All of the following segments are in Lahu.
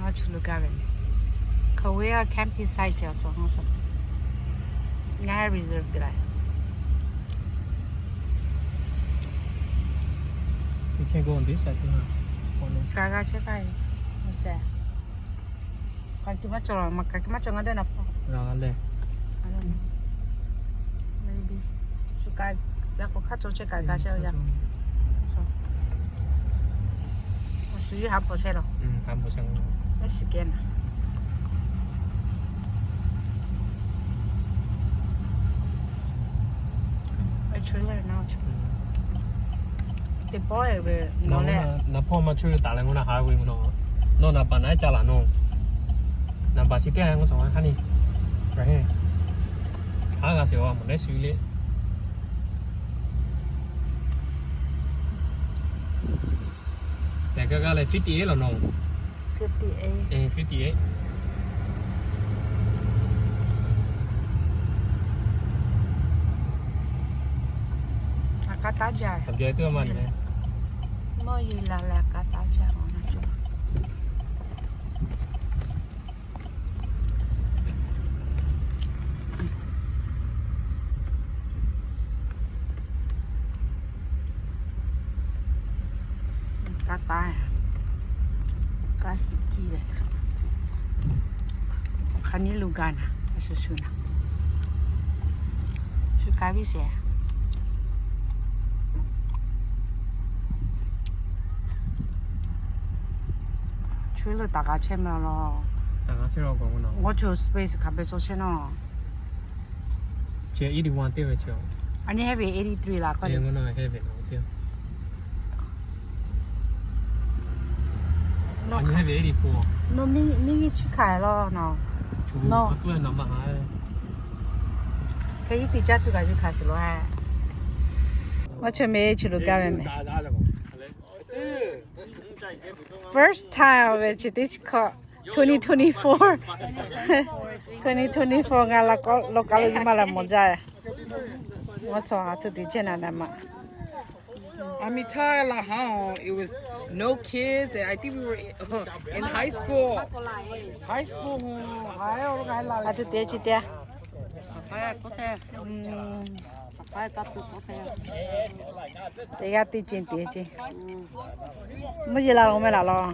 Chi lo gaˇ ve, Korea camping site ceh awˬ tcuh ha sa, ngaˬ reserve te la. You can go on this side too, huh? Kaꞈ g'a chehˇ hpaˇ e. Kaꞈ ki maˇ cawˬ, kaꞈ ki maˇ cawˬ ngaˬ dehˆ na hpaˇ. Maybe. Shu kaꞈ, yaꞈ k'aw hk'aˇ cawˬ chehˇ kaꞈ g'a chehˇ a yaˇ. Shu yawˇ ha hpaw chehˇ la. Mexican a. Teˇ pawˆ e ve, naˬ hpawˇ maˇ chaweh taˍ leh ngaˬ na ha ve mvuhˇ naw, nawˬ naˍ baˬ naˉ ca laˬ nawˬ. Naˍ baˬ chi teˇ ha ngaˬ cawˬ ha ni. Haˉ g'a sheˍ a mawˬ leh shu le. Teˇ g'aˇ g'aˇ leh fifty-eight laˬ nawˬ. Fifty-eight. Fifty-eight. A ka taˉ jaˇ. Saˍ byaꞈ teˇ maˇ ni. Mawˇ yeˬ la leh a ka taˉ jaˇ a na cawˬ. Kaˇ taˉ, kaˇ suh kiˇ leh, hk'aˬ nyi lo gaˇ naˍ, a shu shu naˍ, shu kaˇ viˉ sheˍ. Chu lo taˍ g'a chehˇ ma la. Ngaˬ chaw space hk'a peu cawˬ chehˇ nawˬ. Chi eighty-one teˇ ve chi. A nyi heh ve eighty-three laˬ k'o. Nawˬ miˇ miˇ chi hkanˍ law nawˬ. Nawˬ hk'e yiˇ teˇ caˇ tuˬ kaꞈ yuˬ hkanˍ sheˍ law ha. Maˇ chaweh meh, chi lo gaˇ ve meh. First time ve chi teˇ chi hkawˇ, twenty twenty-four. Twenty twenty-four ngaˬ law k'aˉ lo yuˬ maˇ la mawˬ jaˇ. Maˇ chaweh a tuˬ teˇ chehˇ naˍ naˍ ma. Aˬ miˍ htaˇ laˬ ha, it was no kids, and I think we were in high school. High school, high school. A tuˬ teˇ chi teˇ. Teˇ g'aˇ teˇ ceuˬ teˇ ceuˬ. Mvuhˇ yeˬ la lo meh laˬ law.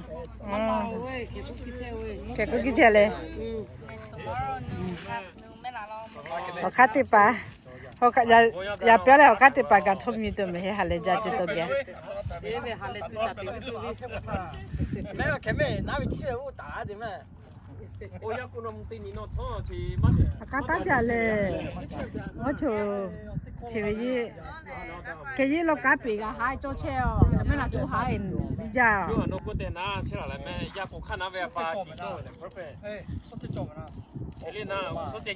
Kehˬ k'oˆ kiˇ chehˇ le. Awˬ hk'aˇ teˇ hpaˍ, yaꞈ pehˉ leh awˬ hk'aˇ teˇ hpaˍ gaˬ htawˇ miˬ tuˬ meh heˆ ha lehˬ jaˇ ce tawˇ geh. Aˬ hk'aˇ taˉ jaˇ leh, ngaˬ chaw, chi ve yeˇ, hk'e yeˇ law kanˉ peˬ g'a ha cawˇ chehˇ a, meh laˬ tuˬ ha viˇ jaˇ.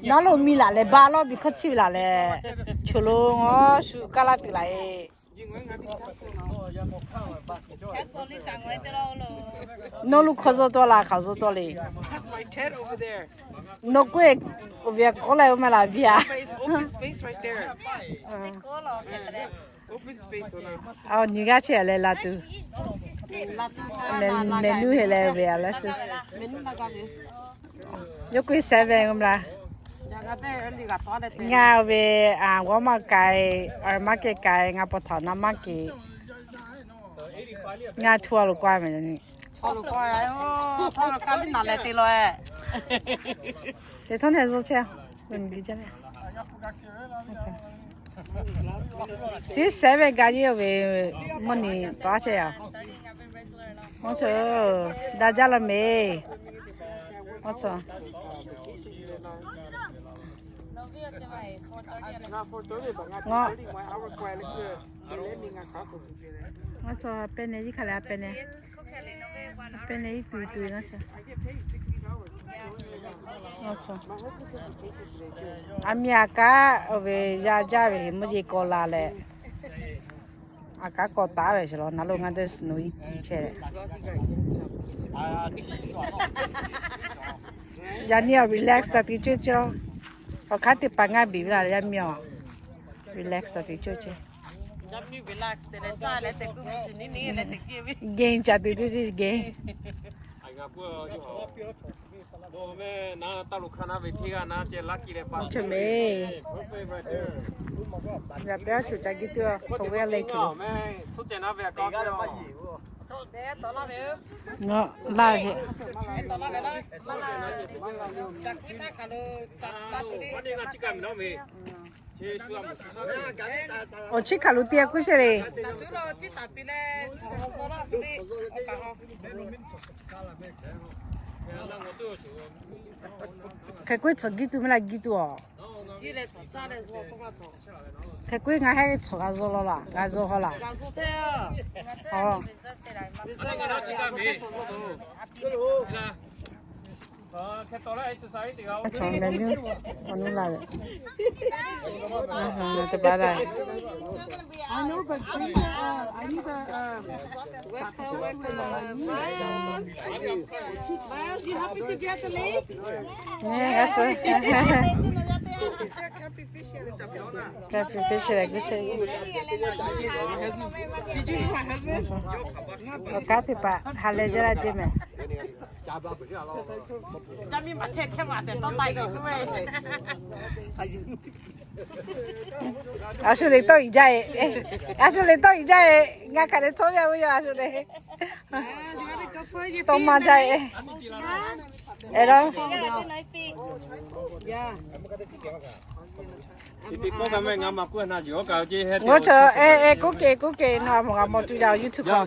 Naˉ lo miˬ laˬ leh ba lawˇ miˬ hkawˇ chi ve laˬ leh, choˬ lo ngaˬ shu kaˇ laˇ tuˬ laˬ e. Nawˬ lo hk'aw zuhꞈ tawˆ la, hk'aw zuhꞈ tawˆ le. Nawˬ k'oˆ ve k'oˆ leh oˇ meh laˬ viˇ a. Awˬ nyi g'aˇ chehˇ leh la tuˬ. Mehˬ nuˇ heˆ leh ve a leh suh. Yawˇ k'oˆ seven k'oˆ meh laˬ. Ngaˬ ve, a, g'awˇ maˇ k'ai, a, maˇ kehˬ k'ai, ngaˬ pa htaꞈ na maˇ kehˬ. Ngaˬ chaw lo k'oˆ meh ni. Teˇ htawˇ nehˬ zuhꞈ chehˇ. Six seven gaˇ yeˇ ve mvuhˇ nyi taꞈ chehˇ a. Maˇ chaw, daꞈ jaˇ la meh. Maˇ chaw. Ngaˬ, ngaˬ chaw pehˇ neh iˉ hk'a leh a pehˇ neh. Pehˇ neh iˉ tuˬ tuˬ ngaˬ chaw. Aˬ miˍ aꞈ kaˉ oˇ ve yaˇ jaˇ ve mvuhˇ yeˬ k'awꞈ la leh, aꞈ kaˉ k'awꞈ taˉ ve sheˍ law. Naˬ lo ngaˬ deh snow iˉ piˇ chehˇ leh, yaꞈ nyi awˬ relax taˍ tuˬ cawˇ cawˇ. Awˬ hk'aˇ teˇ hpaˍ ngaˇ biˬ ve la leh yaˇ miˇ awˬ relax taˍ tuˬ cawˇ cawˇ. Gaˬ ca tuˬ cawˇ cawˇ gaˬ. Chaw mehˍ, yaꞈ pehˉ a choˬ ca giˇ tuˬ a, k'oˆ ve a leh tuˬ. Ngaˬ laˇ ve. Awˬ chiˉ hkanˍ lo te a k'oˆ sheˍ le. Hk'e k'oˆ ve, tcuhˬ giˇ tuˬ mehˍ laˇ giˇ tuˬ a. Hk'e k'oˆ ve, ngaˬ hehˉ ve tcuhˬ g'a zuhˆ law laˬ, g'a zuhˆ haw laˬ. Awˬ kanˉ teˇ hpaˍ ha leh jaˇ laˇ ceˇ mehˍ. A shu le tawˇ iˍ jaˇ e. A shu le tawˇ iˍ jaˇ e. Ngaˬ hk'aˬ le tawˇ ve a ve yoˬ a shu le. Tawˇ maˇ jaˇ e. E la. Ngaˬ chaw e e k'oˆ ke k'oˆ ke nawˬ a mawˬ g'a mawˬ tuˬ jaˇ YouTube k'a.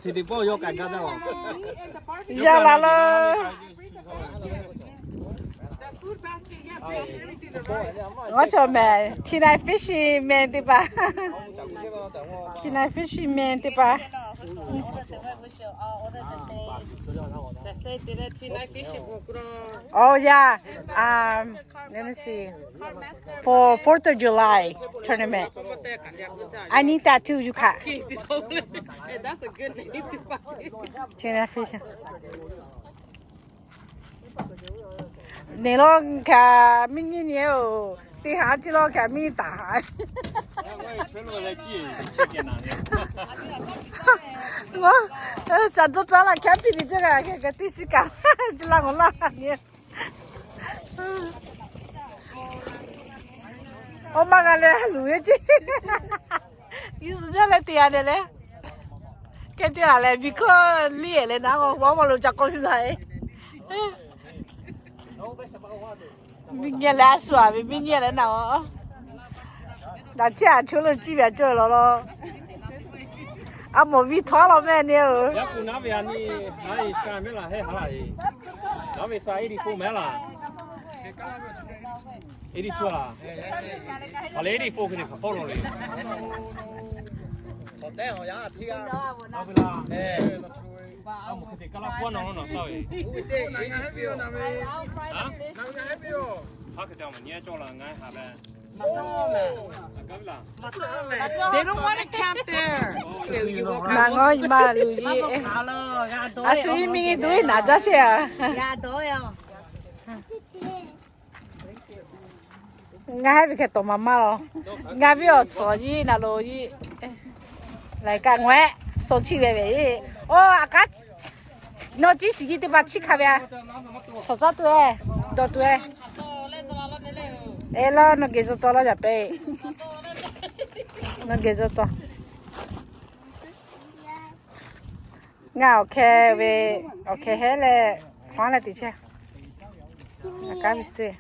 Yaˇ laˬ laˇ. Ngaˬ chaw mehˍ, Tina Fisherman teˇ hpaˍ. Tina Fisherman teˇ hpaˍ. Oh yeah. Um, let me see. For Fourth of July tournament, I need tattoo. You got Tina Fisher. Neˬ law kaꞈ miˇ nyi nyi oˬ, teˇ haˉ ciˉ law kaꞈ miˇ taˍ haˍ. Shaˍ dawˇ caˉ laˇ hkehˉ piˇ ni teˇ g'aˇ hk'e teˇ shiˉ kaꞈ ciˉ laˇ ngawˬ laˇ ni. Awˬ ma g'a leh luˬ ve ceˇ. Iˉ suhˍ jaˇ leh te a deh leh, hk'e te a leh, miˬ hkawˇ liˇ e leh naˉ, awˬ maˇ lo ca k'awˇ shu la e. Miˇ nyi leh a shu a ve miˇ nyi leh naˉ, daꞈ cheˇ a cho lo ciˇ ve a cawˬ law law. A mawˬ viˇ htawˇ law mehˆ ni oˬ. They don't want to camp there. Naˬ ngawˬ iˉ ma luˬ yiˇ. A shu iˉ miˇ duˇ iˉ naˍ jaˇ chehˇ a. Ngaˬ hehˉ ve hk'e tawˍ maˍ maˇ law. Ngaˬ viˉ awˬ tcuhˍ yiˇ naˍ lo yiˇ. Laiˬ kaꞈ ngaweh, shawˍ chiˇ ve ve. Oˇ a kaˉ, nawˬ ciˉ shiˍ yiˇ teˇ hpaˍ chiˇ hkanˍ ve a. Shawˍ caˉ tuˬ e, dawˬ tuˬ e. E laˇ, nawˬ geh zuhꞈ taw laˇ yaꞈ pehˍ. Nawˬ geh zuhꞈ taw. Ngaˬ awˬ hkeh ve, awˬ hkeh hehˉ leh, hawˉ leh teꞈ chehˇ. Aˬ kaˉ ve teˇ,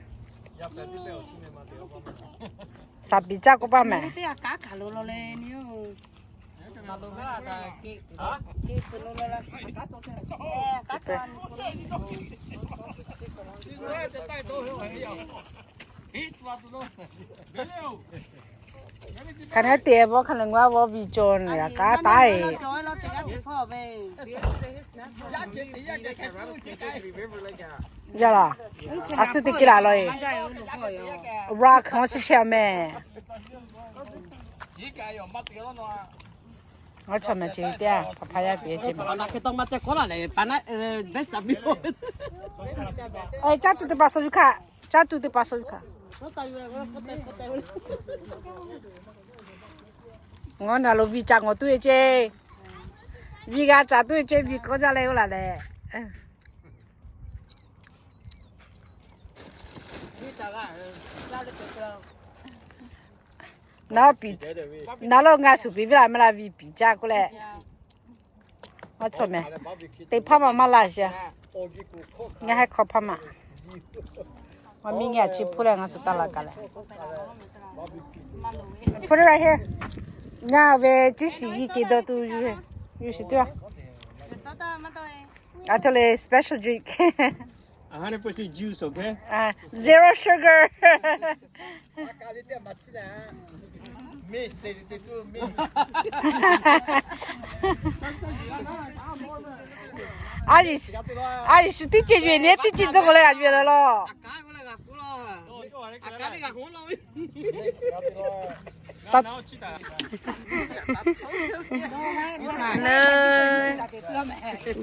shaˍ piˍ caˇ k'oˆ paˇ mehˍ. Hk'aˬ hk'e te bawˇ hk'aˬ lehˬ, ngaˬ bawˇ viˇ cawˬ naˍ, yaꞈ k'aˉ taˉ e. Yaˇ laˬ, a shu teˇ kiˇ laˬ law e. Rock hawˉ chehˇ chehˇ mehˍ. Ngaˬ chaw mehˍ ce teˇ a, hk'aˬ hpaˇ yaˇ te ce mehˍ. Caˇ tuˬ teˇ hpaˍ shawˍ yuˬ hkanˍ. Caˇ tuˬ teˇ hpaˍ shawˍ yuˬ hkanˍ. Ngaˬ naˍ lo viˇ caꞈ ngawˬ tuˬ e ce. Viˇ g'a caꞈ tuˬ e ce, viˇ k'awꞈ jaˇ leh oˇ laˬ leh. Naˉ piˍ, naˉ lo ngaˬ shuˍ piˍ ve laˬ maˇ laˇ, viˬ piˍ jaˇ k'oˆ leh. Aw, cawˬ mehˍ. Teˇ hpaˇ maˇ maˇ laˇ sheˍ. Ngaˬ heh hk'aw hpaˇ maˇ. Maˇ miˇ ngaˬ chi hpuˇ leh ngaˬ suhˍ taˇ laˬ kaꞈ leh. Put it right here. Ngaˬ ve ciˉ shiˍ yiˇ ke dawˇ tuˬ yuˬ, yuˬ shiˍ tuˬ a. Actually, special drink. A hundred percent juice, okay? Zero sugar. A, Yeˍsuˆ teˇ ceuˬ yuˬ nehˬ teˇ ceuˬ dawˇ k'o leh g'a yuˬ leh law.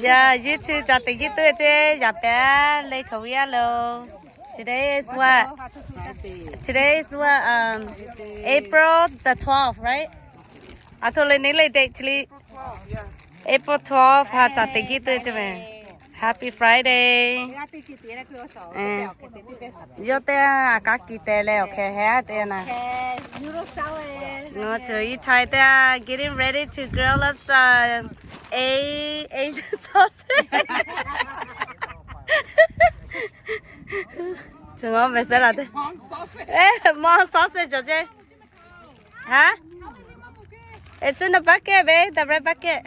Yaˇ YouTube caˬ teꞈ jiˇ tuˬ ceˇ, yaꞈ pehˍ le hkaoˍ ve a lo. Today is what? Today is what? Um, April the twelfth, right? A htoꞈ le ne le date chi le. April twelve ha caˬ teꞈ jiˇ tuˬ ceˇ mehˍ. Happy Friday. Yawˇ teˇ a kaˉ kiˬ te leh awˬ hkeh heh a te na. Ngaˬ ceuˬ Yiˇ Htaiˍ teˇ a getting ready to grill up some A, Asian sausage. Cawˬ ngaˬ mehˍ sehˉ laˬ te. Mawˇ sausage cawˬ ceˇ. Huh? It's in the bucket, babe, the red bucket.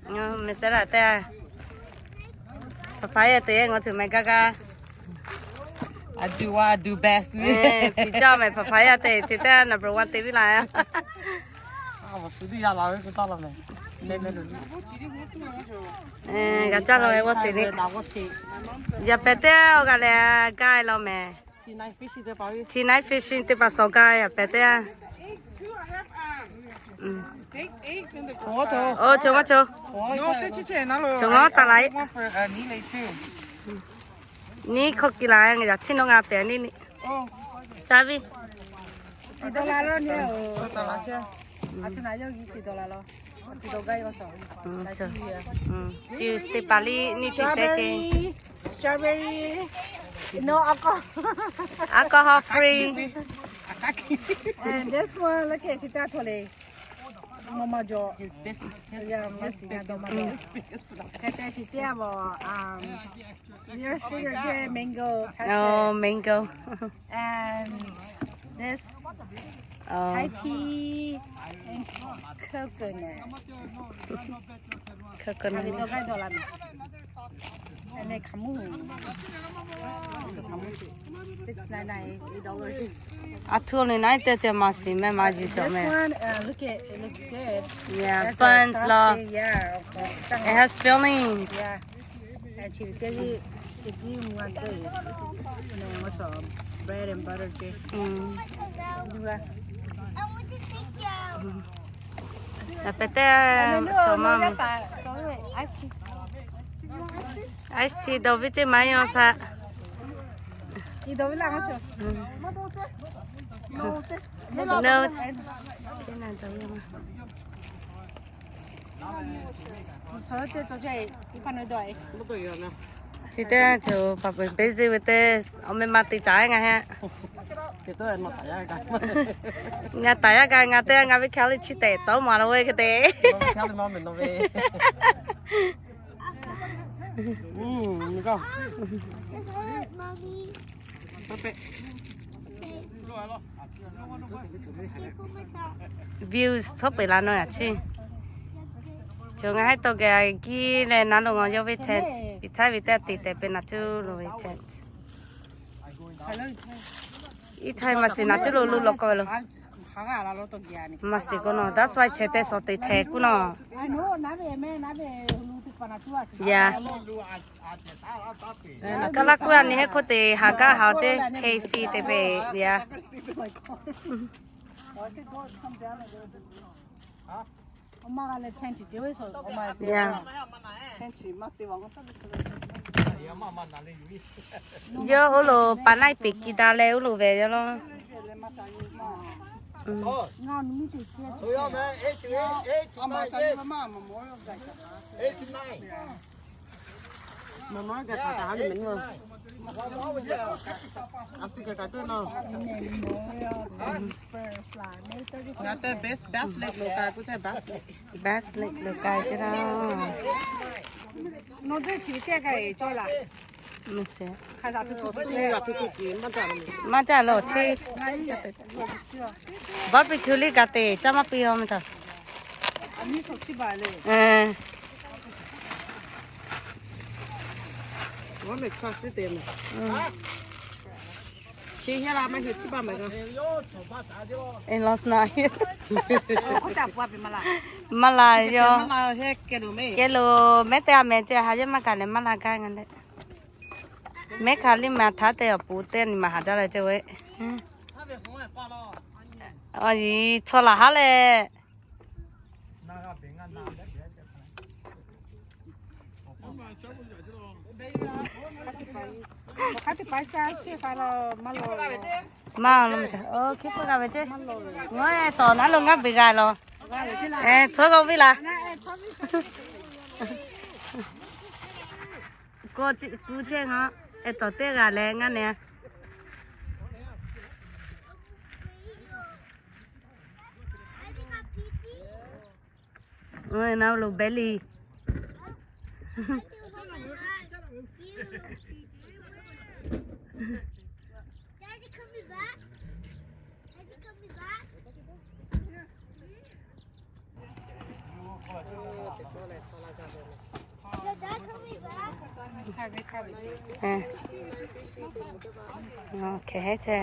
Mehˍ sehˉ laˬ te. Papaya te ngaˬ ceuˬ mehˍ gaˇ gaˇ. I do what I do best. Piˍ jaˇ mehˍ papaya te, chi teˇ number one te viˉ laˬ. G'a caˇ la ve g'aw teꞈ le. Yaꞈ pehˍ teˇ awˬ g'a leh gaˇ law mehˍ. Chi night fishing teˇ hpaˍ suh gaˇ yaꞈ pehˍ teˇ a. Oˇ, cawˬ maˇ cawˬ. Cawˬ ngaˬ taˍ la e. Niˇ hkawˇ kiˬ la ngaˬ yaꞈ chiˇ nawˉ ngaˬ pehˍ niˇ niˇ. Caˇ viˇ. Juice teˇ hpaˍ liˇ niˇ chi sehˉ ceˇ. Strawberry, no alcohol. Alcohol free. And this one, look at chi teˇ htaˇ hto le. Maˇ maˇ jaw. Hk'e te chi teˇ a maw, zero sugar ceˇ, mango. Oh, mango. And this Thai tea and coconut. Coconut. Aˬ htoꞈ le na teˇ ceuˬ maˇ shiˍ mehˍ maˇ yuˬ cawˬ mehˍ. Yeah, fun law. It has feelings. Yaꞈ pehˍ teˇ cawˬ maˇ mehˍ. Ice tea dawˬ viˉ ceˇ maˇ yaw shaꞈ. Chi teˇ cawˬ paˍ peuˬ busy ve teˇ awˬ meh maˇ te caˍ ngaˬ heh. Ngaˬ taˍ yaˇ gaˇ ngaˬ teˇ ngaˬ ve Kelly chi tehꞈ tawˉ maˍ la ve hk'e te. Views htawˇ peuˬ la nawˬ yaꞈ chiˇ. Cawˬ ngaˬ haiˉ tawˇ geh kiˇ leh naˉ lo ngaˬ yawˇ ve tent, Iˉ htaiˇ ve teˇ te tehꞈ peuˬ naˬ cuˇ lo ve tent. Iˉ htaiˇ maˇ shiˍ naˬ cuˇ lo lo law k'aw ve lo. Maˇ shiˍ k'oˆ nawˬ, that's why chehˇ teˇ shawˍ te hteh k'oˆ nawˬ. Yeah. Kaˇ laˇ k'oˆ a nyi heˆ hk'oˆ te haˍ gaˇ haˍ ceˇ hk'e shiˍ te ve ya. Yawˇ oˇ lo paˍ naiˇ peˍ kiˇ daꞈ leh oˇ lo ve yawˇ law. Mama ga ta ta ha ni me nu. A su ga ka te na. Ngaˬ te best, best leg lo ka ku ce best leg. Best leg lo ka ce na. Nawˬ dawˇ chi ve teˇ g'aˇ e cawˇ laˇ. Mvuhˇ sheˍ. Hk'a zaꞈ tuˬ tuˬ tuˬ le. Maˇ caˇ lo chi. Barbecue liˇ ka te caˇ maˇ piˇ aˬ meh htaꞈ. Maˇ la yoˬ. Keh lo mehˉ teˇ g'aˇ meh ce ha yehˇ maˇ kaꞈ leh maˇ la gaˇ ngaˬ leh. Mehˉ hk'aˬ liˇ ma htaˇ te awˬ pon teˇ nyi ma haꞈ jaˇ leh ce ve. Awˬ yi chaw laˬ haˉ leh. Maˇ lo, hkiˉ pui g'a ve ce. Ngaˬ hui tawˍ naˉ lo ngaˇ beˬ g'a lo. Tcuhˉ k'oˆ piˇ laˬ. K'o, kuˬ ce ngaˬ, eh, tawˍ teˇ g'aˇ leh ngaˇ neh. Ui, naˬ lo belly. Eh. Hk'e hehˉ ce.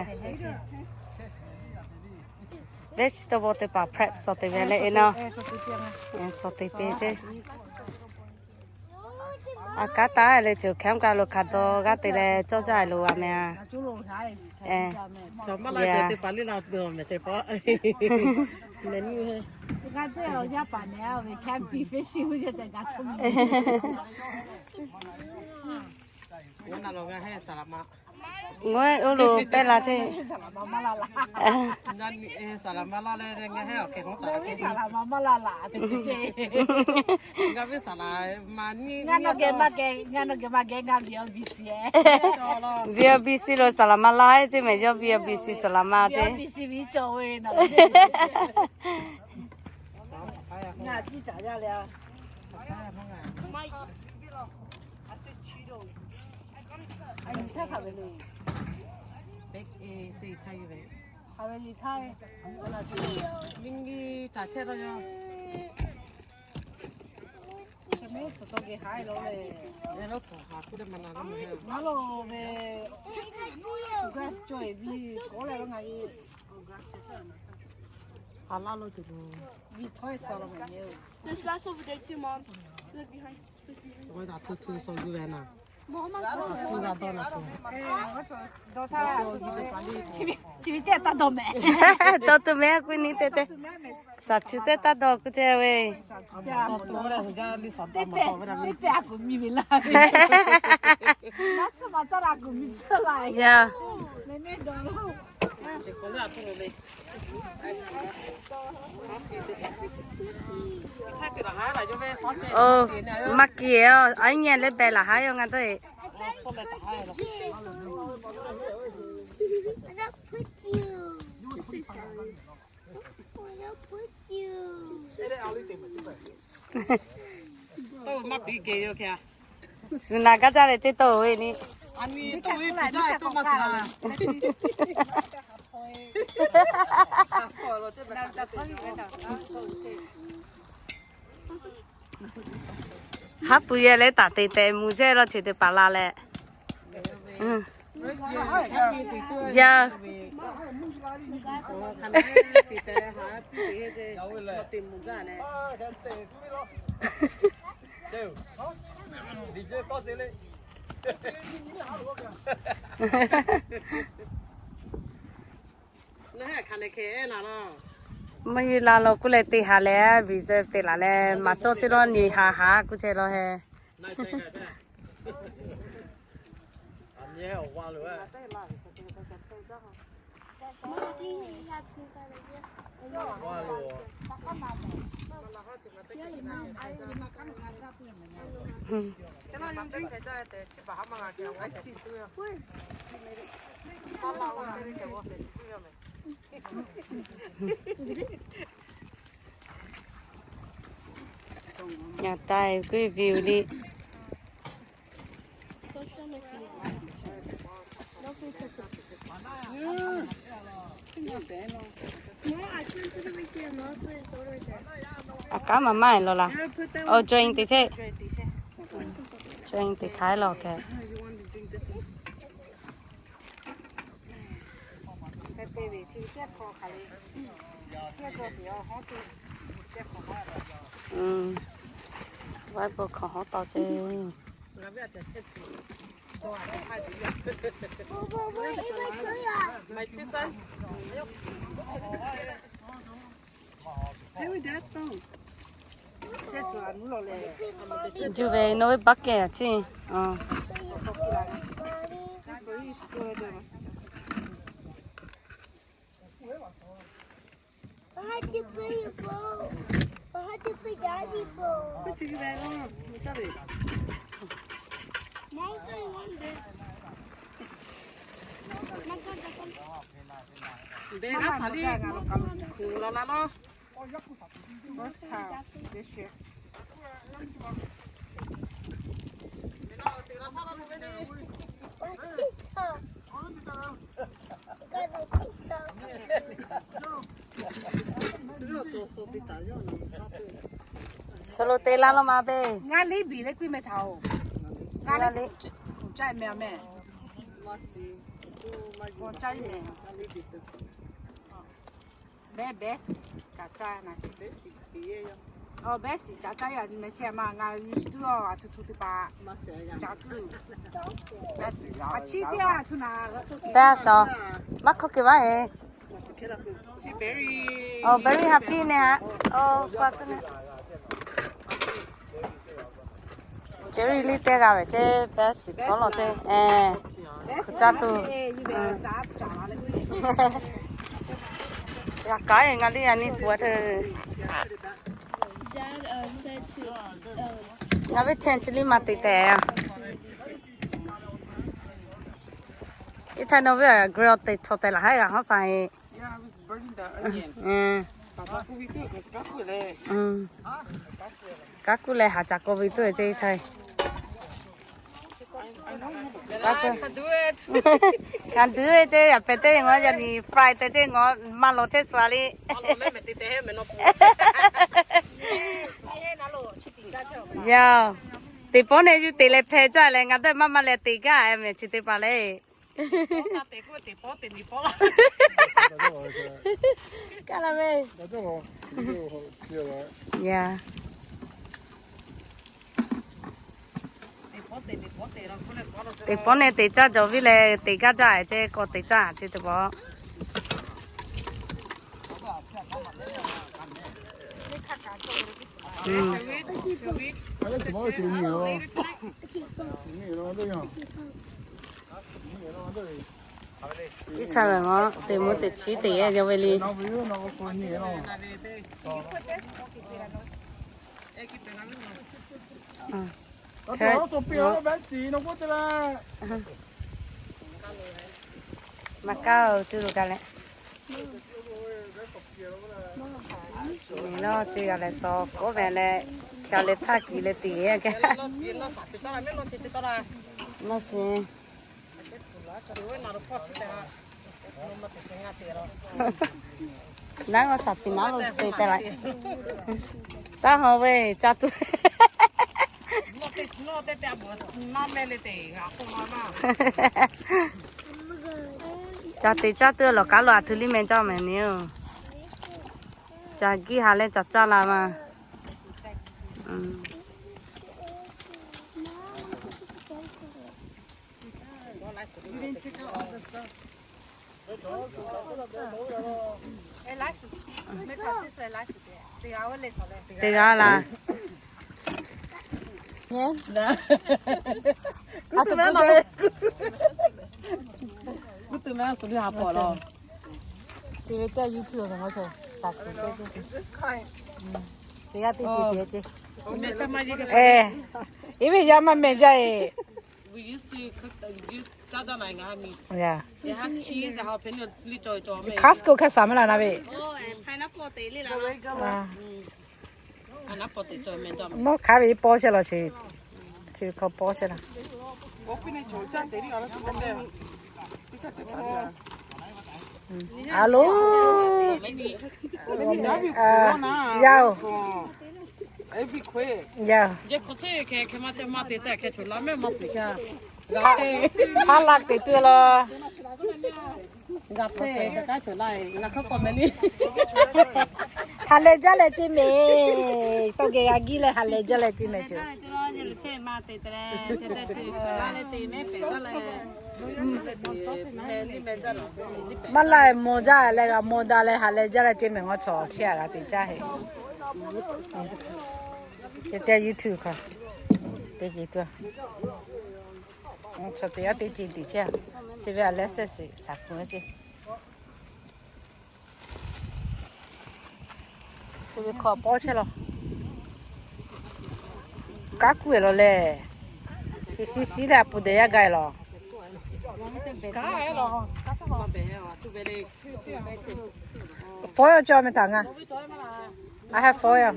Vegetable teˇ hpaˍ prep suh te ve leh e na. Suh te piˇ ce. A kanˉ taˉ leh ceuˬ campground lo hk'aˬ dawˇ g'aˇ te leh cawˇ jaˇ lo a meh a. Chaw maˇ la cawˬ teˇ hpaˍ liˇ la tuˬ meh teˇ hpaˍ. Meh nyi he. Ngaˬ oˇ lo pehˇ la ce. V O B C lo saˍ laˍ ma laˇ ce meh, yawˇ V O B C saˍ laˍ ma ce. There's grass over there too, Mom. Look behind. Look behind. Chi ve teˇ taˇ dawˇ meh. Dawˇ tuˬ meh k'oˆ ve ni te te. Saˍ chu teˇ taˇ dawˇ k'oˆ ce ve. Ya. Oˇ, maˇ kiˬ e, a nyi leh beh laˬ haˉ yoˬ ngaˬ dawˇ e. Suˍ naˍ gaˇ jaˇ leh ce tawˇ ve ni. Haˉ pui yehˇ leh taˍ te tehꞈ mvuh jehˇ lawˇ chi teˇ hpaˍ la leh. Yaˇ. Maˇ heˆ la lo k'oˆ leh te haˍ leh reserve te laˬ leh maˍ cawˇ ce lawˇ nyi haˍ haˍ k'oˆ ce lawˇ he. อันนี้ออกว่าหรือว่า Hk'e Nyaˬ tai kuiˇ viu liˇ. Aˬ k'aˉ maˍ maˇ law laˬ. Awˬ, join te chehˇ. Join te hk'ai law keh. Vaˉ bon hkawꞈ hawˉ tawˆ ceˇ. Juˇ ve nawˬ ve baˆ kehˬ a ciˇ. Beh g'aˇ saˍ liˇ kuˬ la la lawˇ. First time this year. Chaw lo te laˇ lawˇ ma ve. Ngaˇ liˇ biˬ leh kuiˇ meh htaꞈ oˬ. Ngaˇ liˇ kuˬ caˇ meh a meh. Kuˬ caˇ meh. Best, best caˍ caˇ na. Awˬ, best caˍ caˇ yaꞈ nyi meh chehˇ ma ngaˬ hui tuˬ a, a htu htu teˇ hpaˍ caˍ tuˬ. A ciˉ teˇ a htu na. Best a, maˇ hkawˇ ke vaˇ e. Awˬ, very happy ne ha. Awˬ, pa tuˬ ne. Jerry liˇ teˇ g'aˇ ve ceˇ, best tawˇ lawˬ ceˇ. Hk'u caˇ tuˬ. Yaꞈ kaˉ e ngaˬ liˇ a nyi suh a te. Ngaˬ ve tent liˇ ma te tehꞈ. Iˉ htaˇ nawˬ ve a grill te htawˇ tehꞈ laˬ haˉ g'a hawˉ sa e. Kaˉ kuˇ leh haˍ caˍ k'oˆ ve tuˬ e ceˇ iˉ htaˇ. Hkanˍ duiˉ ve ceˇ, yaꞈ pehˍ teˇ ve ngaˬ yaꞈ nyi fry te ceˇ ngaˬ maˇ lawˬ chehˇ sua le. Yaˇ, teˇ pawˆ neh yuˬ te leh hpeh caˇ leh ngaˬ dawˇ maˇ maˇ leh te gaˇ meh chi teˇ hpaˍ le. Kaˇ la ve. Yaˇ. Teˇ pawˆ neh te caˇ jaw viˉ leh te gaˇ jaˇ ceˇ k'awꞈ te caˇ chi teˇ pawˆ. Iˉ htaˇ ve ngaˬ teˇ mvuhˇ teˇ chiˉ te yehˇ jaw ve le. Maˇ kaˇ oˬ, cuˇ lo kaˇ leh. Nawˬ ceˇ g'a leh suh k'oˆ ve leh, g'a leh htaˇ kiˬ leh te yehˇ kehˬ. Naˇ sheˍ. Naˉ g'awˇ shaˍ piˍ naˉ lo te tehꞈ la. Taˇ hawˬ ve ca tuˬ. Ca te caˇ tuˬ lawˬ kaˉ lo a htu liˇ meh caˇ meh ni oˬ. Ca giˇ ha leh ca caˇ la ma. Teˇ g'aˇ la. Kuˇ tuˬ meh a suhˍ liˇ ha pawˍ lawˬ. Te ve teˇ g'aˇ YouTube awˬ ngaˬ chaw shaˍ kuiˬ chehˇ chehˇ. Teˇ g'aˇ teˇ ceuˬ te ce. E, iˉ ve yaˇ maˇ meh jaˇ e. Costco hk'e shaˍ meh laˬ na ve. Mawˇ hk'aˬ ve pawˇ chehˇ law ce. Chi ve hk'aw pawˇ chehˇ laˬ. Alo. Yaˇ-oˬ. Yaˇ. Haˉ laˇ te tuˬ law. Haꞈ leh jaˇ leh ce mehˍ. Tawˇ geh g'a giˇ leh haꞈ leh jaˇ leh ce mehˍ ce. Maˇ laˇ mawˬ jaˇ leh g'a mawˬ daꞈ leh haꞈ leh jaˇ leh ce mehˍ. Ngaˬ chaw chi a g'a te caˇ heˆ. Teˇ g'aˇ YouTube hk'a te ce tuˬ. Chaw teˇ g'aˇ teˇ ce te chehˇ. Chi ve a leh sehˆ shiˍ shaˍ kuiˬ ce. Chi ve hk'aw pawˇ chehˇ law. Kanˉ kuˇ e law leh, shiˍ shiˍ shiˍ leh a puˍ dehꞈ yaˇ gaˬ e law. Fawˉ yaˇ cawˇ meh htaꞈ ngaˬ. A heh fawˉ yaˇ.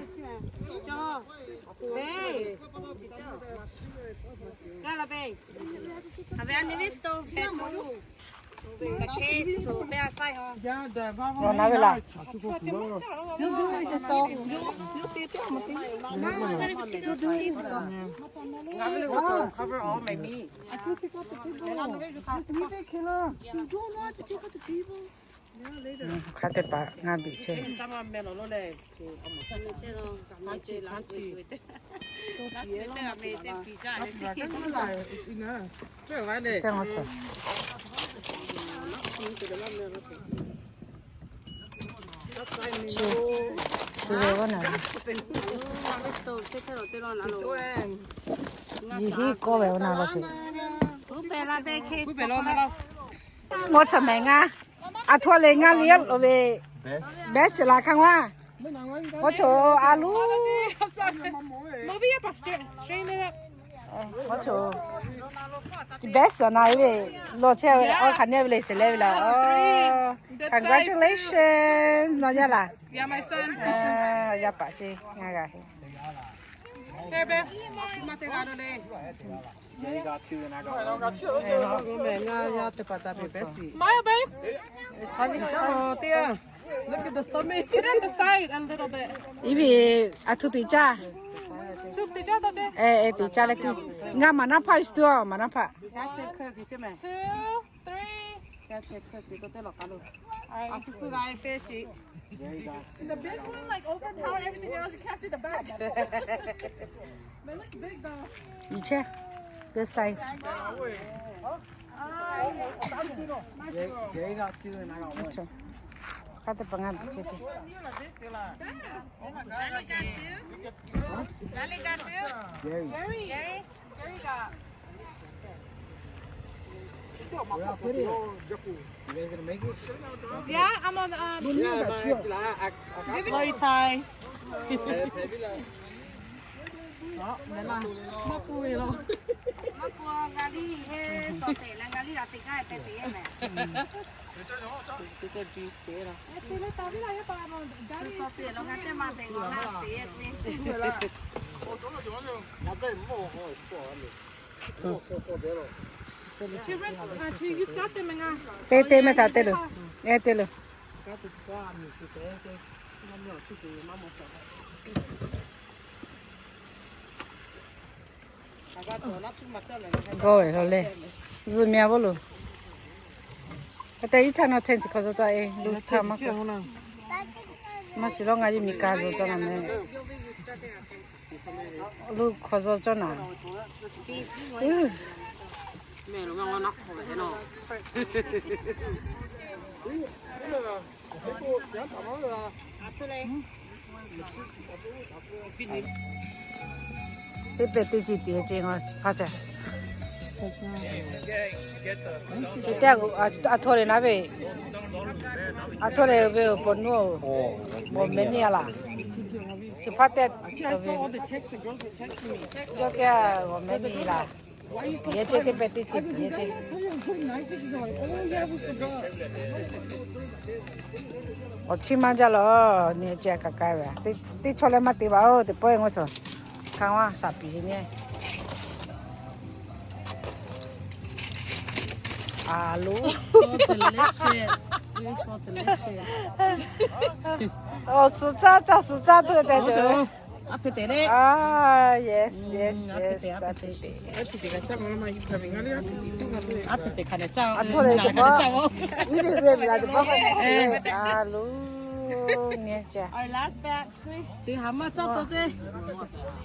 Awˬ na ve laˬ. Hk'a te paˍ ngaˬ biˬ chehˇ. Teˇ g'aˇ chaw. Chi, chi ve g'aˇ na. Yiˬ hiˉ kawˇ ve g'aˇ na law sheˍ. Ngaˬ chaw mehˍ ngaˇ. A htoꞈ leh ngaˇ liꞈ lo ve, best laˬ hkanˇ g'aˇ. Ngaˬ chaw a loˬ. Ngaˬ chaw best na ve, law chehˇ ve awˬ hk'aˬ nehˇ ve le sheˍ leh ve laˬ. Congratulations, nawˬ yaˇ laˬ. Yaˇ paˍ ce, ngaˬ g'a heˆ. Iˉ ve a htoꞈ teꞈ caˇ. E, e, teꞈ caˇ leh kuˇ. Ngaˬ maˍ naˉ hpaˇ shu tuˬ a, maˍ naˉ hpaˇ. Yiˬ chehˇ, good size. Hk'a te pa ngaˬ biˬ chehˇ ce. Te te meh htaꞈ te loˬ. E te loˬ. Gawˇ ve law leh, zuhꞈ meh a vawˇ loˬ. Hk'e te iˉ htaˇ nawˬ hteˇ chi hk'aw zaw taw e, lu htaˇ maˇ kawˬ. Maˇ shiˍ lawˉ, ngaˬ yehˬ miˬ ka zaw cawˇ naˍ meh. Lu hk'aw zaw cawˇ naˍ. Teˇ pehˍ teˇ ceuˬ tiꞈ ce ngaˬ hpaˇ ca. Chi teˇ g'aˇ a htoꞈ leh naˉ ve, A htoˇ leh ve awˬ pon nuˇ, g'awˬ meh neˇ a laˬ. Chi hpaˇ tehꞈ, yawˇ kehˉ g'awˬ meh neˇ laˬ. Yehˬ ceˇ teˇ pehˍ teˇ tiꞈ yehˬ ceˇ. Awˬ chiˇ maˇ jaˇ lawˬ, nyi ce a kaꞈ k'ai ve. Teˇ chaw leh maˇ te baˬ-oˬ, teˇ pawˆ-e ngawˇ chaw. Hk'aˇ maˇ shaˍ piˍ nyi. A lo. Awˬ suhˍ caˇ, caˇ suhˍ caˇ tuˬ tehꞈ cawˬ. A hpeh te le. Ah, yes, yes, yes. A hpeh te. A hpeh te hk'a dehꞈ caˇ. A htoˇ leh teˇ pawˆ. Iˉ ve ve ve la teˇ pawˆ. A lo. Nyi ce. Teˇ ha maˇ caˇ taw te.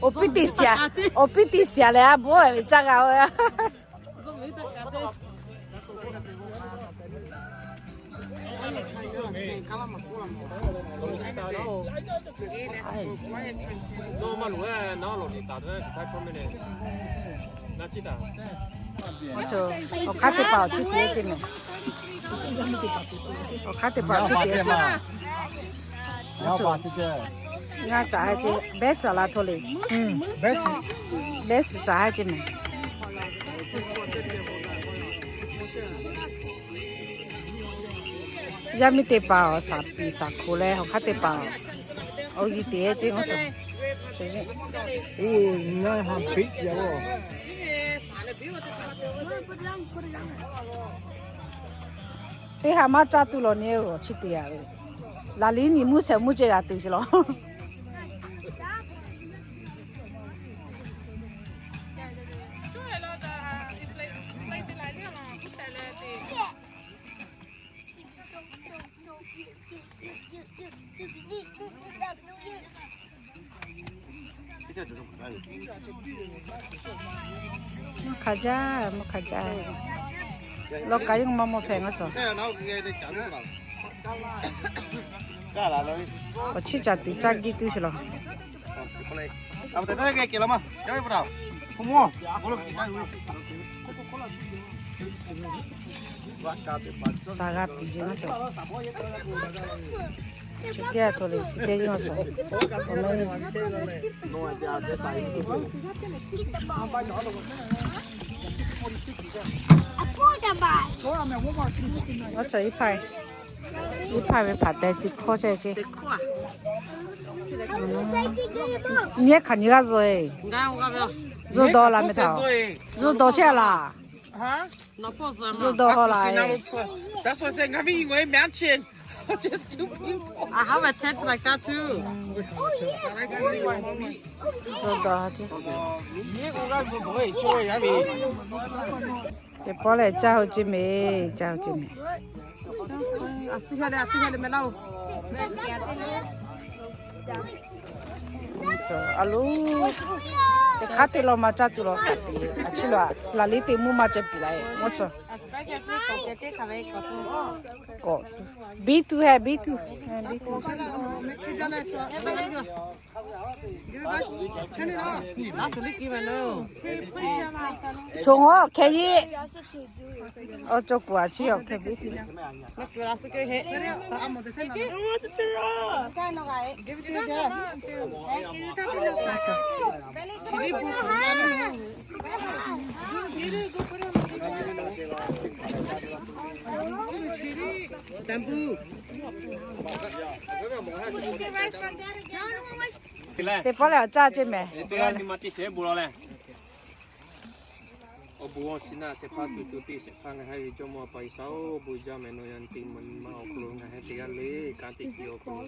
Awˬ piˇ teˇ shiˍ, awˬ piˇ teˇ shiˍ leh a bon ve caˇ g'a-o. Awˬ hk'aˇ teˇ hpaˍ awˬ chiˇ te ce mehˬ. Awˬ hk'aˇ teˇ hpaˍ awˬ chiˇ te ce. Ngaˇ caꞈ ha ce, best a la htoˇ le. Best caꞈ ha ce mehˬ. Yaˇ miˇ teˇ hpaˍ awˬ shaˍ piˍ shaˍ hkoˍ leh awˬ hk'aˇ teˇ hpaˍ awˬ g'uˇ te ce ngaˇ caꞈ. Teˇ ha maˇ caˇ tuˬ lawˬ nyi awˬ chiˇ te a ve. Laˬ liˉ nyi mvuhˇ shehˍ mvuhˇ ceh g'a te sheˍ lawˬ. Mvuhˇ hk'a jaˇ, mvuhˇ hk'a jaˇ. Lawˇ kaꞈ yawˇ maˇ mawˬ hpehꞈ ngaˇ suhˍ. Awˬ chiˇ caꞈ teꞈ caˇ giˇ tuˬ sheˍ lawˬ. Shaˍ g'a piˍ sheˍ ngaˇ suhˍ. Chi teˇ g'aˇ hto le, chi teˇ g'aˇ suhˍ. Ngaˇ suhˍ iˉ hpaˇ, iˉ hpaˇ ve hpaˍ tehꞈ ti hkawˇ chehˇ ce. Nyi hk'aˬ nyi g'aˇ zuhˬ e. Zuhˬ dawˬ la meh htaꞈ. Zuhˬ dawˬ chehˇ laˬ. Zuhˬ dawˬ haw la. I have a tent like that too. Zuhˬ dawˬ haw ce. Teˇ pawˆ lehˬ caˇ hui ce mehˬ, caˇ hui ce mehˬ. A lo, teˇ hk'aˇ teˇ lawˇ maˇ caˇ tuˬ lawˬ shaˍ piˍ. A chi lo a, laˬ liˉ teˇ mvuhˇ maˇ ceh piˍ la e. Ngaˇ suhˍ. Kawꞈ, biˇ tuˬ heh, biˇ tuˬ. Biˇ tuˬ. Choˬ ngaˬ hkeh yiˇ. Awˬ cawˬ kuˬ a chi awˬ hkeh biˇ tuˬ. Teˇ pawˆ lehˬ awˬ caˇ ce mehˬ. Awˬ bon awˬ shiˍ naˆ shehˍ hpaˇ tuˬ tuˬ teˇ shehˍ hpaˇ ngaˬ hui ve Jawˇmawˇ Awˬ pa G'uiˬsha-oˬ, bon jaˇ mehˍ nawˬ yaꞈ nyi teˇ maˬ nyi ma awˬ hk'aw lo ngaˬ hui teˇ g'aˇ le kanˉ te tuˬ awˬ hk'aw lo,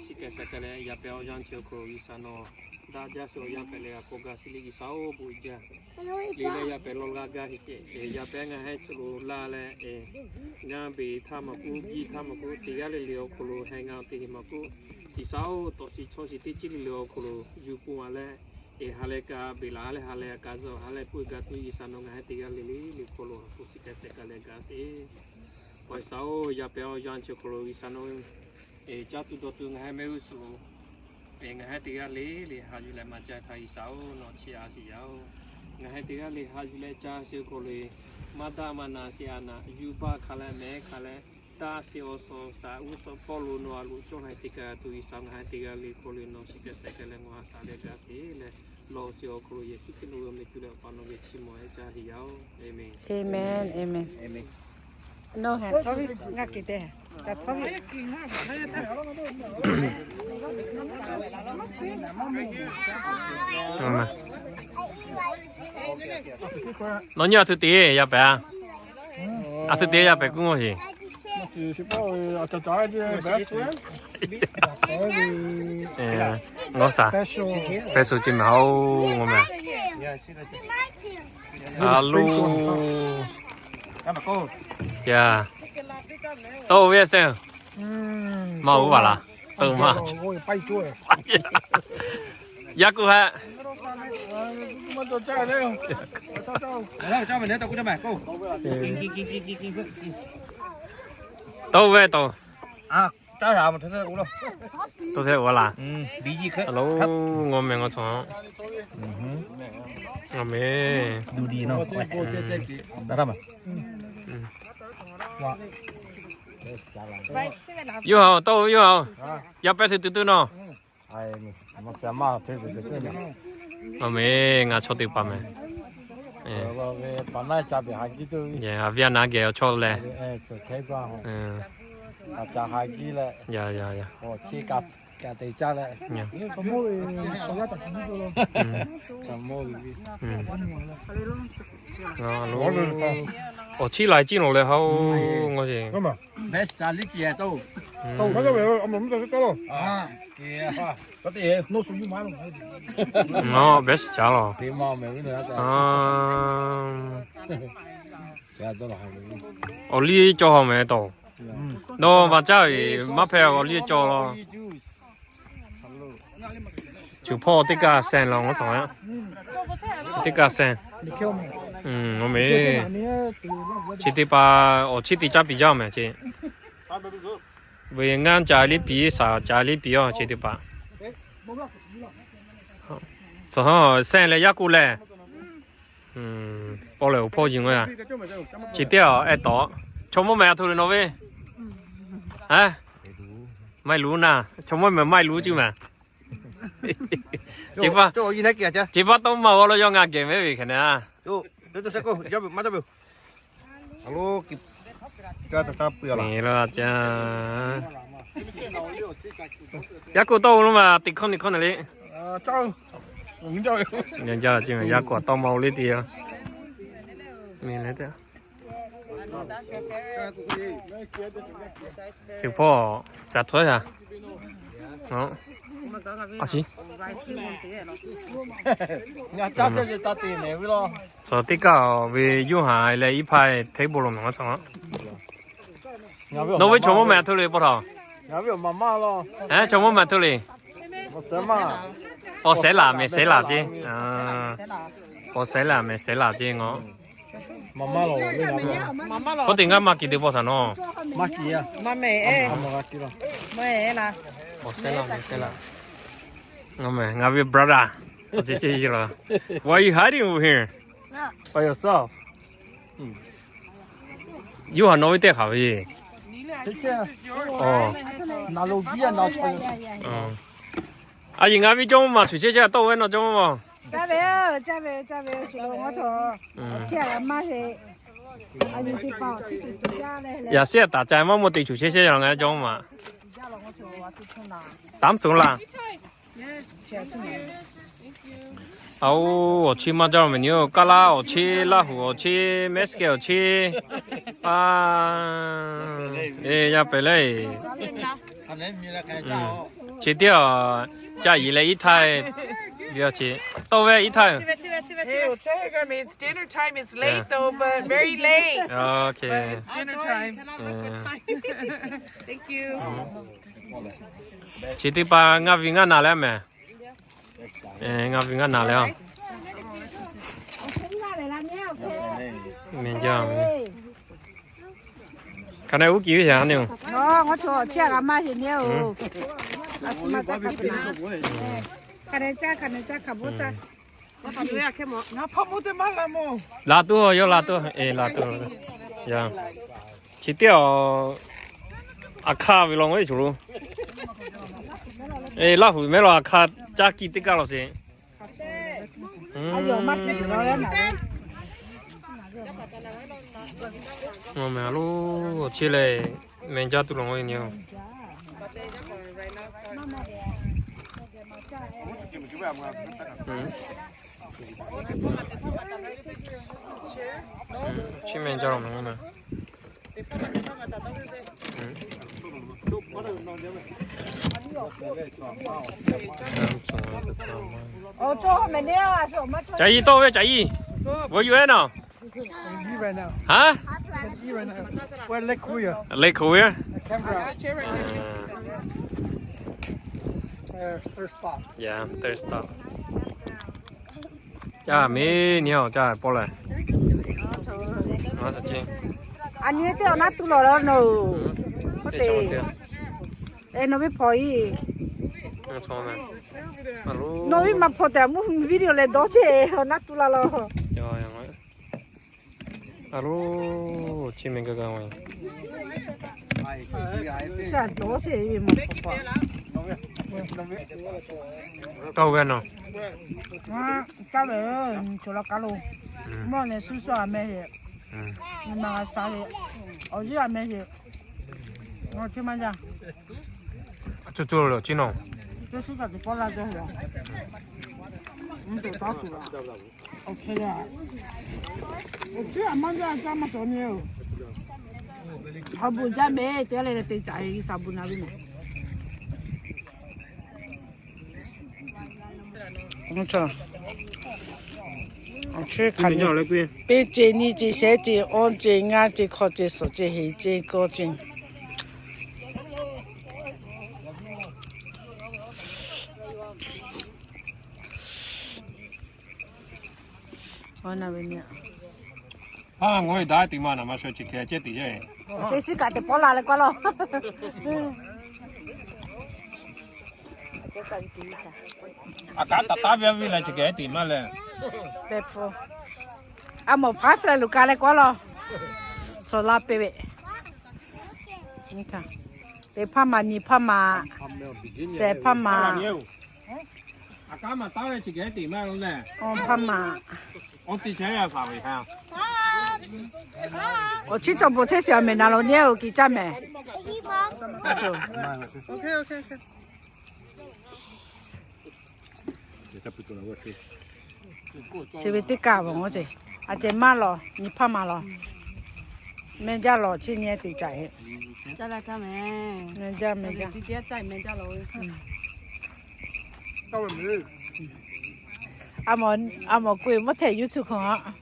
shiˍ kehˬ shehˍ kehˬ leh yaꞈ pehˍ awˬ yanˇ chi awˬ hk'aw lo G'uiˬsha nawˬ daꞈ jaˇ sheˍ awˬ yanˇ pehꞈ leh g'a k'awꞈ gaˇ shiˍ le G'uiˬsha-oˬ, bon jaˇ. Liꞈ leh yaꞈ pehˍ law g'a gaˇ sheˍ, yaꞈ pehˍ ngaˬ hui chi lo laˇ leh, ngaˇ beˬ htaˇ maˇ k'oˆ, giˇ htaˇ maˇ k'oˆ, teˇ g'aˇ le le awˬ hk'aw lo heh ngaˇ teˇ heˍ maˇ k'oˆ, G'uiˬsha-oˬ, tawꞈ shiˍ chaw shiˍ teˇ ciˉ le le awˬ hk'aw lo yuˬ pon a leh, eˬ ha leh ka beˬ laˬ leh ha leh ka zuhꞈ ha leh k'oˆ gaˇ tuˬ G'uiˬsha nawˬ ngaˬ hui teˇ g'aˇ le le le hk'aw lo awˬ to shiˍ kehˬ shehˍ kehˬ leh gaˇ sheˍ. Awˬ G'uiˬsha-oˬ, yaꞈ pehˍ awˬ yanˇ chi awˬ hk'aw lo G'uiˬsha nawˬ, eˬ, caˇ tuˬ dawˬ tuˬ ngaˬ hui mehˆ g'uˇ suhˍ lo, eˬ, ngaˬ hui teˇ g'aˇ le le ha yuˬ leh maˇ caˇ htaˇ G'uiˬsha-oˬ, nawˬ chiˇ a shiˍ yaˇ-oˬ. Ngaˬ hui teˇ g'aˇ le ha yuˬ leh caˇ sheˍ awˬ hk'aw lo, maˇ daꞈ maˇ na sheˍ a naꞈ yuˬ baˆ hk'a leh mehˍ hk'a leh, Amen. Amen. Amen. Nawˬ nyi a htoꞈ te yaˇ pehˍ a? A htoꞈ te yaˇ pehˍ kuˉ maˇ heˆ. Ngaw saˍ, special ce mehˍ haoˬ ngaw mehˍ. A lo, ya, tawˇ ve sehˍ, maˇ oˇ vaˬ laˬ, tawˇ maˇ. Yaˇ kuˇ haˆ. Tawˇ ve tawˇ. Tawˇ hteˇ oˇ laˬ. A lo, ngaw mehˍ ngaw chaw. Ngaw mehˍ. Yawˇ haꞈ tawˇ ve yawˇ haꞈ. Yaˇ pehˉ hteˇ tuˬ tuˬ nawˬ. Ngaˬ mehˍ, ngaˬ chaw teˇ hpaˍ mehˍ. A viˉ a naˉ geh awˬ chawˇ leh, ya ya ya. Awˬ chiˉ lai ciˉ lo leh haoˬ ngaw sheˍ. Best caˉ laˬ. Awˬ liˇ cawˇ haw mehˍ tawˬ. Nawˬ maˍ caˇ ve maˇ hpehꞈ awˬ liˇ cawˇ law. Ceuˬ hpawˇ teˇ kaˇ sehˍ law ngaˬ htawꞈ. Teˇ kaˇ sehˍ. Awˬ mehˍ. Chi teˇ hpaˍ awˬ chiˉ te caˇ piˇ jaˇ mehˍ ce. Ve ngaˇ ca liˇ piˇ, shaˍ ca liˇ piˇ aˬ, chi teˇ hpaˍ. Sehˍ leh yaˇ kuˇ leh. Paw lehˬ awˬ hpawˇ yiˬ ngaw yaˇ. Chi teˇ aˬ ehˉ tawˍ. Chaw mawˇ mehˍ a htoꞈ le nawˬ ve. Maˇ heˆ luˉ naˇ, chaw mawˇ mehˍ maˇ heˆ luˉ cuˇ mehˍ. Ceˬ paˇ tawˇ maˇ g'aw lo yawˇ ngaˬ gehˬ mehˍ ve hk'e ne a. Yaˇ kuˇ tawˇ lo maˬ teꞈ hkawˇ ni hkawˇ na le. Yaˇ kuˇ tawˇ maˇ g'aw le te a. Ceuˬ hpawˇ ca htuˉ a. Tcuh teˇ kaˇ ve Yoˇhanˬ leh Iˉhpaˇ hteˇ bon lo mehˍ ma tcuh. Nawˬ ve chaw mawˇ mehˍ a htoꞈ le paw htaꞈ. Chaw mawˇ mehˍ a htoꞈ le. Paw sehˉ laˬ mehˍ sehˉ laˬ ce. Paw sehˉ laˬ mehˍ sehˉ laˬ ce ngaˬ. K'oˆ te ngaˇ maˇ kiˬ te paw htaꞈ nawˬ. Paw sehˉ laˬ mehˍ sehˉ laˬ. Ngaˬ ve brother. Why you hiding over here by yourself? Yoˇhanˬ nawˬ ve teˇ hk'aˬ ve. A yeˬ ngaˬ ve jawˇmawˇ maˬ cuˬ chehˇ chehˇ tawˆ ve nawˬ jawˇmawˇ maˬ. Yaꞈ shehˆ taˍ ca maˇ maw te cuˬ chehˇ chehˇ yaˬ ngaˬ jawˇmawˇ maˬ. Taˇ mvuhˇ tcuhˍ laˇ. Aˬ, awˬ chiˇ maˇ jaˇ mehˍ ni oˬ. Kaˇ laˇ awˬ chiˇ, Laˇ huˍ awˬ chiˇ, Mexican awˬ chiˇ. A, e, yaˇ pehˍ le. Chi teˇ aˬ, caˇ yiˍ leh Iˉhtaˇ ve awˬ chiˇ. Tawˇ ve Iˉhtaˇ. It's dinner time. It's late though, but very late. Okay. It's dinner time. Thank you. Chi teˇ hpaˍ ngaˇ viˬ ngaˇ naˍ leh mehˍ. Ngaˇ viˬ ngaˇ naˍ leh a. Mehˍ jaˇ. Hk'aˬ ne uˉ kiˍ ve shaˍ ne oˬ. Laˬ tuˬ yawˇ laˬ tuˬ, e, laˬ tuˬ. Chi teˇ aˬ, A hk'aˇ ve law ngaw e shuˍ lo. Laˇ huˍ mehˉ law a hk'aˇ caˇ kiˇ teˇ kaˇ law sheˍ. Meh a lo, chi lehˬ, meh jaˇ tuˬ law ngaw e nyi. Chi meh jaˇ law meh. Caˬ yiˇ tawˆ ve, Caˬ yiˇ. Where you at now? Huh? Lake Korea. Yeah, third stop. Caˇ meh nyi a, caˇ paw leh. A nyi teˇ awˬ naˉ tu lawˬ la nawˬ. Nawˬ ve hpawnˬ e. Nawˬ ve maˇ hpawnˬ tehꞈ mvuhˇ video leh dawˇ chehˇ awˬ naˉ tu la lawˬ. A lo, chi meh gaˇ gaˇ ve. Taˇ ve nawˬ. Taˇ ve, nyi cawˬ la kaˉ lo. Mawˇ neh suhˉ suhˉ a meh heꞈ. Nyi ma g'a sha heꞈ. Awˬ yeˉ a meh heꞈ. Ngaˬ chi maˇ jaˇ. Cuˇ cuˇ lo chi nawˬ. Teˇ shiˉ kaꞈ teꞈ pawˆ la jaˇ heꞈ. Mvuhˇ tuˬ taˉ shuˍ la. Awˬ hk'e le, awˬ hk'e a maˇ jaˇ, caˇ maˇ cawˬ nyi oˬ. Awˬ bon jaˇ meh, teˇ g'aˇ leh leh te caꞈ e, G'uiˬsha bon na ve meh. Teˇ ceˬ nyiˇ ceˬ shehˉ ceˬ awˇ ceˬ ngaˇ ceˬ hkawˇ ceˬ suhˍ ceˬ heˍ ceˬ kawˇ ceˬ. Teˇ shiˉ kaꞈ teꞈ pawˆ la leh k'oˆ laˇ. A kaˉ taˍ taˉ ve a ve la chi kehˉ teꞈ maˇ leh. A mawˬ hpaˉ fehꞈ lo ka leh k'oˆ laˇ. Suhˍ la pe ve. Teˇ hpaˇ maˬ, nyi hpaˇ maˬ, shehˍ hpaˇ maˬ. A kaˉ maˬ taˉ ve chi kehˉ teꞈ maˇ leh. Awˬ hpaˇ maˬ. Awˬ teˇ chehˇ a shaˍ ve ha. Awˬ chiˉ cawˬ bawˬ chehˇ shiˍ awˬ mehˍ na lo nyi oˬ, kiˬ caˇ mehˍ. Chi ve teˇ kaˇ bawˬ ngaw ceˬ. A cehˬ maˇ lawˬ, nyi hpaˇ maˬ lawˬ. Meh jaˇ lawˬ, chi nyi teꞈ caꞈ heꞈ. Meh jaˇ, meh jaˇ. A mawˬ k'oˆ e mawˇ hteꞈ YouTube hk'aw a.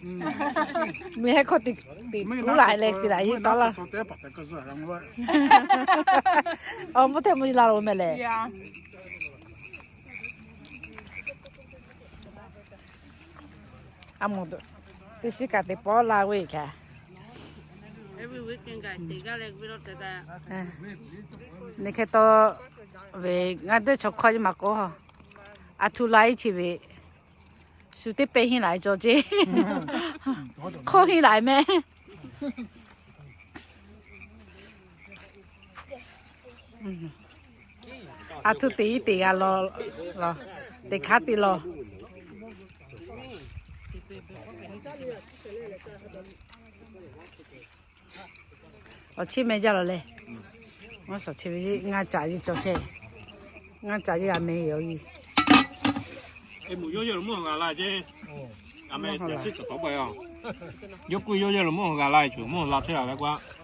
Meh heh hkawˇ teꞈ kuˉ laꞈ leh teꞈ laꞈ yeˇ tawˆ laˇ. Awˬ mawˇ hteꞈ mvuhˇ la lo meh lehˬ. A mawˬ teˇ shiˉ kaꞈ teꞈ pawˆ la ve kaꞈ. Neˇ hk'e taw ve ngaˬ dehˇ chaw hkawˇ yeˇ maˇ k'oˆ. A htoꞈ la iˉ chi ve shu teˇ pehˇ hinˉ laꞈ cawˬ ceˇ. Hkawˇ hinˉ laꞈ meh. A htoꞈ teꞈ iˉ teꞈ g'a law, teꞈ hk'aˉ te law. Awˬ chiˉ meh jaˇ lawˬ leh. Ngaˬ shaˍ chi ve ngaˇ caꞈ yeˇ cawˬ chehˇ. Ngaˇ caꞈ yeˇ g'a meh yoˬ.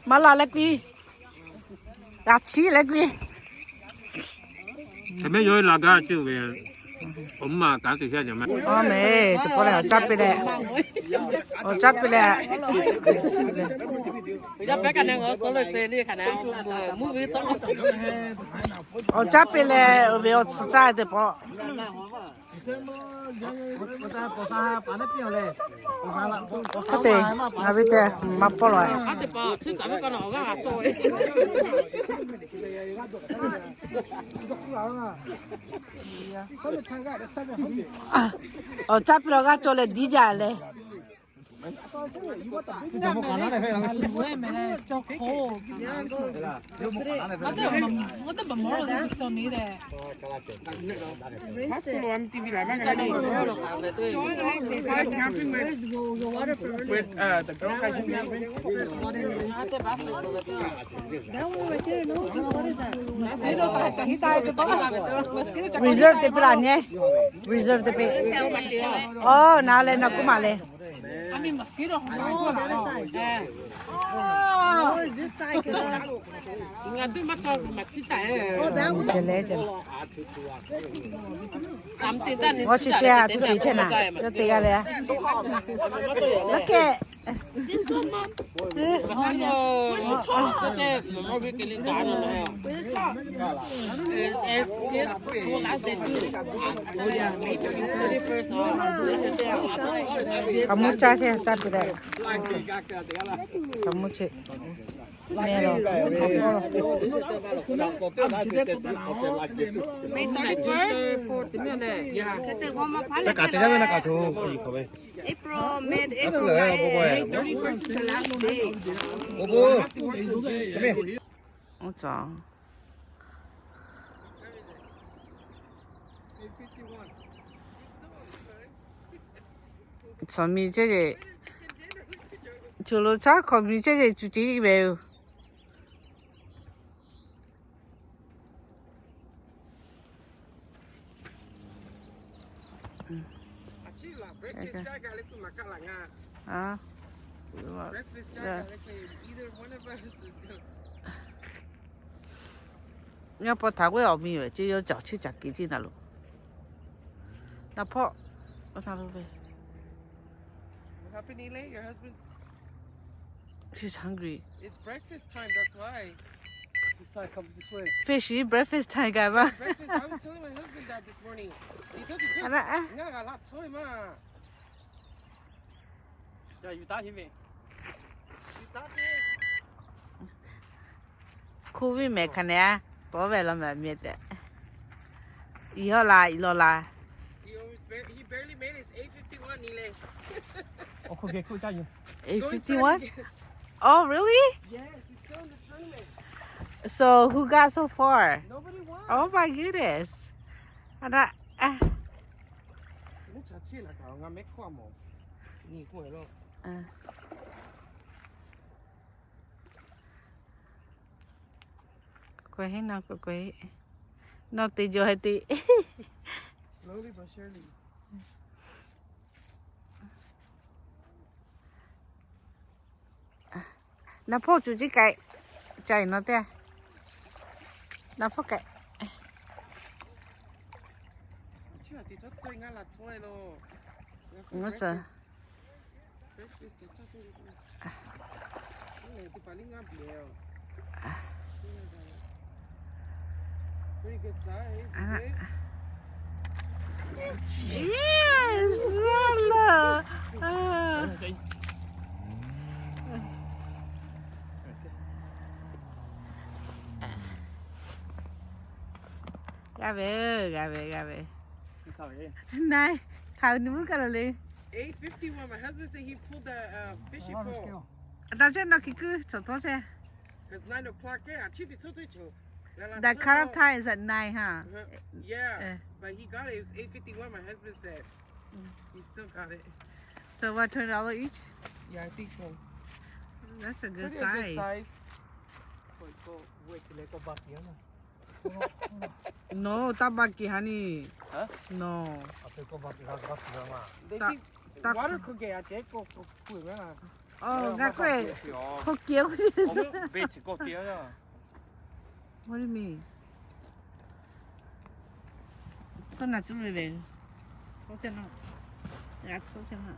Maˇ la leh k'oˆ-e. G'a chiˉ leh k'oˆ-e. Awˬ meh teˇ pawˆ leh awˬ caˇ piˇ leh, awˬ caˇ piˇ leh, awˬ caˇ piˇ leh, awˬ ve awˬ tcuhˍ caˇ teˇ pawˆ. Hk'e te, ngaˬ ve te maˇ pawˆ lawˬ. Awˬ caˇ piˇ lawˬ g'aˇ cawˬ leh diˉ jaˇ leh. What the, what the memorial is so neat. High school, I'm T V like, I'm gonna need camping with, with uh, the girl. That one right there, no? What is that? Reserve te pui la ne. Reserve te pui. Oh, na le, na ku ma le. Oh, the other side. Oh, this side. Oh, that one. Che le, che le. Ngaˇ chi te a, tu te che na, tu te g'a le a. Look at. This one, Mom. Where's the top? Where's the top? Kaꞈ mvuhˇ caˇ che, caˇ tuˬ tehꞈ. Kaꞈ mvuhˇ che. May thirty-first. April, mid April, right? May thirty-first is the last day. Awˬ tcuhˍ. Tcuhˍ mi chehˇ ce, cuˬ lo caˉ hk'awꞈ mi chehˇ ce, cuˬ ce ve yoˬ. Nyaˇ paw htaꞈ g'aˇ awˬ mi ve ce, yawˇ caˬ chi caˬ kehˬ ce na lo. Na hpawˇ, na lo ve. She's hungry. It's breakfast time, that's why. This side, come this way. Fish, breakfast time, guy. Breakfast. I was telling my husband that this morning. He told you too. Ngaˇ g'a laꞈ htawˇ ve maˇ. Covid mehˍ hk'aˬ nehˬ a, tawˉ ve law mehˍ mehˍ tehꞈ. Iˉ haw la, iˉ law la. He always bar-, he barely made it. It's eight fifty-one ni le. Eight fifty-one? Oh, really? Yes, he's still in the tournament. So who got so far? Nobody won. Oh my goodness. Ana, ah. K'o k'o heˆ, nawˬ k'o k'o heˆ. Nawˬ te jaw heh te. Slowly but surely. Na hpawˇ cuˬ ce k'ai. Ca iˉ nawˬ te. Na hpawˇ k'ai. Ngaˇ tcuhˍ. Pretty good size, isn't it? Yes, hello. G'a ve, g'a ve, g'a ve. Nai, hk'aˬ nyi mvuhˇ kaꞈ la le. Eight fifty-one, my husband said he pulled the uh, fishing pole. Aˬ htaˇ chehˇ nawˬ hkiˬ kuiˉ cawˬ tawˇ chehˇ. It's nine o'clock, yeah. The cut off time is at nine, huh? Uh-huh. Yeah, but he got it. It was eight fifty-one, my husband said. He still got it. So what, twenty dollars each? Yeah, I think so. That's a good size. Pretty good size. No, taˇ baˆ kiˬ, honey. Huh? No. They think water could get out there. Awˬ, g'a k'oˆ-e, hk'oˆ kiˬ-o. What do you mean? K'oˆ na cuˇ ve ve. Chawˇ chehˇ na. G'a chawˇ chehˇ na.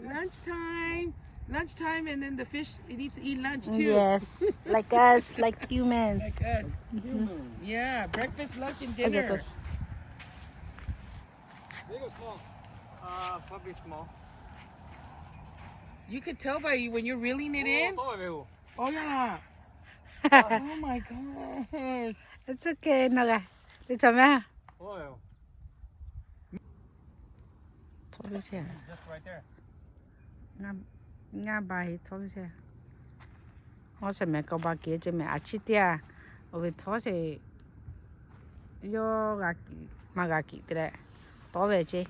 Lunchtime. Lunchtime, and then the fish, it needs to eat lunch too. Yes, like us, like human. Like us. Human. Yeah, breakfast, lunch, and dinner. Big or small? Uh, probably small. You could tell by when you're reeling it in. It's okay, nawˬ g'a teˇ cawˬ mehˍ. Htawˇ ve che, ngaˇ ba heˆ htawˇ ve che. Awˬ shehˍ mehˍ k'awꞈ ba keꞈ ce mehˍ, a ciˉ teˇ a, awˬ ve htawˇ sheˍ, yawˇ g'a kiꞈ maˇ g'a kiꞈ te leh, tawˉ ve ce.